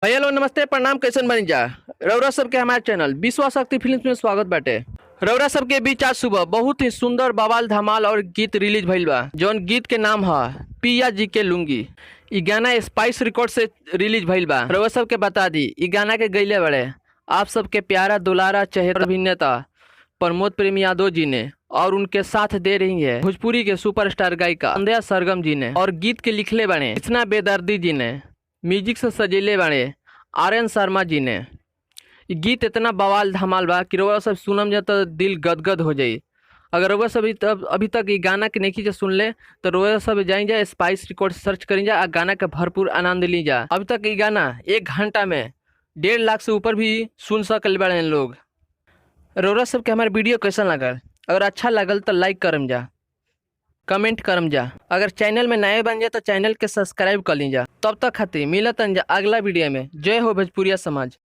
भैया लोग नमस्ते, प्रणाम। कैसन बनी जा? रौरा सबके हमारे चैनल विश्वा शक्ति फिल्म में स्वागत बाटे। रौरा सबके बीच आज सुबह बहुत ही सुंदर बवाल धमाल और गीत रिलीज भइल बा, जौन गीत के नाम है पिया जी के लुंगी। इ गाना स्पाइस रिकॉर्ड से रिलीज भइल बा। रौरा सबके बता दी, इ गाना के गईले बड़े आप सबके प्यारा दुलारा चहेता अभिनेता प्रमोद प्रेम यादव जी ने और उनके साथ दे रही है भोजपुरी के सुपरस्टार गायिका संध्या सरगम जी ने और गीत के लिखले बने कृष्णा बेदर्दी जी ने, म्यूजिक से सजेले बने आर एन शर्मा जी ने। इ गीत इतना बवाल धमाल बा कि रउआ सब सुनम जा तो दिल गदगद हो जाई। अगर रउआ सब तब अभी तक इ गाना के नहीं सुन ले तो रउआ सब जाई जा, स्पाइस रिकॉर्ड सर्च करी जा आ गाना के भरपूर आनंद ली जा। अभी तक इ गाना 1 घंटा में 1.5 लाख से ऊपर भी सुन सकल बड़े लोग। रउरा सबके हमारे वीडियो कैसन लागल? अगर अच्छा लागल तो लाइक करम जा, कमेंट करम जा। अगर चैनल में नए बन जाए तो चैनल के सब्सक्राइब कर ली जा। तब तक खातिर मिलत जा अगला वीडियो में। जय हो भोजपुरिया समाज।